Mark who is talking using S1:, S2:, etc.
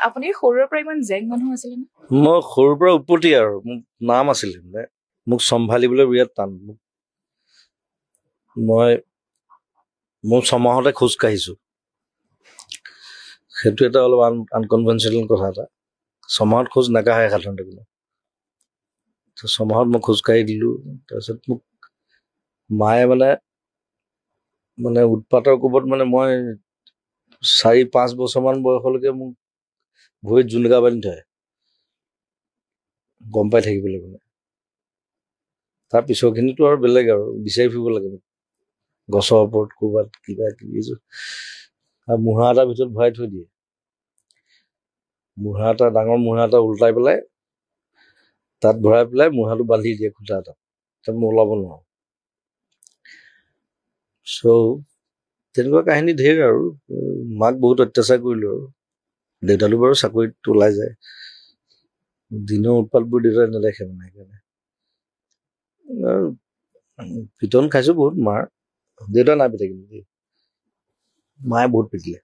S1: আপুনি সৰুৰে পৰা ইমান জেং মানুহ আছিলে নে?
S2: মই সৰুৰ পৰা উৎপতি আৰু মোক নাম আছিলে, মানে মোক চম্ভালিবলৈ বিৰাট টান। মোক মই মোৰ ছমাহতে খোজ কাঢ়িছোঁ, সেইটো এটা অলপ আনকনভেনশ্যনেল কথা এটা। ছমাহত খোজ নাকাঢ়ে সাধাৰণতে কোনো, ছমাহত মই খোজকাঢ়ি দিলোঁ। তাৰপিছত মোক মায়ে মানে মানে উৎপাতৰ কোবত মানে মই 4-5 বছৰমান বয়সলৈকে মোক ভৰিত জোনকা বান্ধি থয়, গম পাই থাকিবলৈ মানে। তাৰ পিছৰখিনিতো আৰু বেলেগ আৰু, বিচাৰি ফুৰিব লাগে মোক গছৰ ওপৰত ক'ৰবাত কিবা কিবি, আৰু মূঢ়া এটাৰ ভিতৰত ভৰাই থৈ দিয়ে। মূঢ়া এটা, ডাঙৰ মূঢ়া এটা ওলটাই পেলাই তাত ভৰাই পেলাই মূঢ়াটো বান্ধি দিয়ে খুঁটা এটাত, তাত মই ওলাব নোৱাৰোঁ। চ' তেনেকুৱা কাহিনী ঢেৰ আৰু। মাক বহুত অত্যাচাৰ কৰিলোঁ আৰু। দেউতাটো বাৰু চাকৰিত ওলাই যায়, দিনৰ উৎপাতবোৰ দেউতাই নেদেখে মানে, সেইকাৰণে আৰু পিটন খাইছোঁ বহুত মাৰ। দেউতা নাই পিটা কিন্তু দেই, মায়ে বহুত পিটিলে।